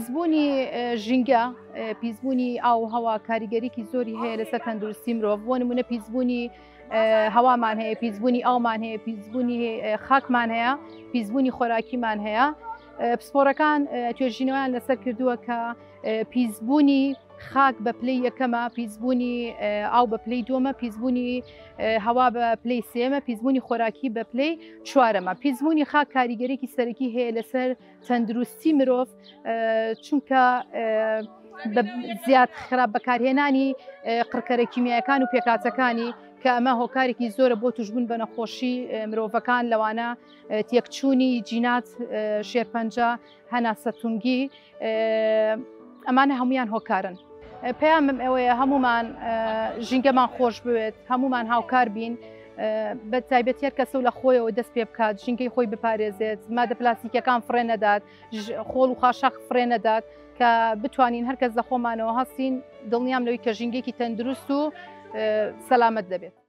پیسبوونی ژینگە، پیسبوونی ئاو و هەوا کاریگەریکی زۆری هەیە لەسەر تەندروستی مرۆڤ. بۆ نمونە پیسبوونی هەوامان هەیە، پیسبوونی ئاومان هەیە، پیسبوونی خاکمان هەیە، پیسبوونی خۆراکیمان هەیە. پسپۆڕەکان توێژینەوەیان لەسەر کردووە کە پیسبوونی خاک بە پلەی یەکەمە، پیسبوونی ئاو بە پلەی دووەمە، پیسبوونی هەوا بە پلەی سێمە، پیسبوونی خۆراکی بە پلەی چوارەمە. پیسبوونی خاک کاریگەریکی سەرەکی هەیە لەسەر تەندروستی مرۆڤ، چونکە زیاد خراپ بەکارهێنانی قڕکەرە کیمیایەکان و پێکهاتەکانی کە ئەمە هۆکارێکی زۆرە بۆ توشبوون بە نەخۆشی مرۆڤەکان، لەوانە تێکچوونی جینات، شێرپەنجە، هەناسەتونگی، ئەمانە هەمویان هۆکارن. پەیامم ئەوەیە هەمومان ژینگەمان خۆش بوێت، هەمومان هاوکار بین، بە تایبەتی هەر کەسە و لە خۆیەوە دەست پێ بکات، ژینگەی خۆی بپارێزێت، مادە پلاستیکەکان فڕێ نەدات، خۆڵ و خاشاک فڕێ نەدات، کە بتوانین هەر کەس لە خۆمانەوە هەستین، دڵنیام لەوەی کە ژینگەیەکی تەندروست و سەلامەت دەبێت.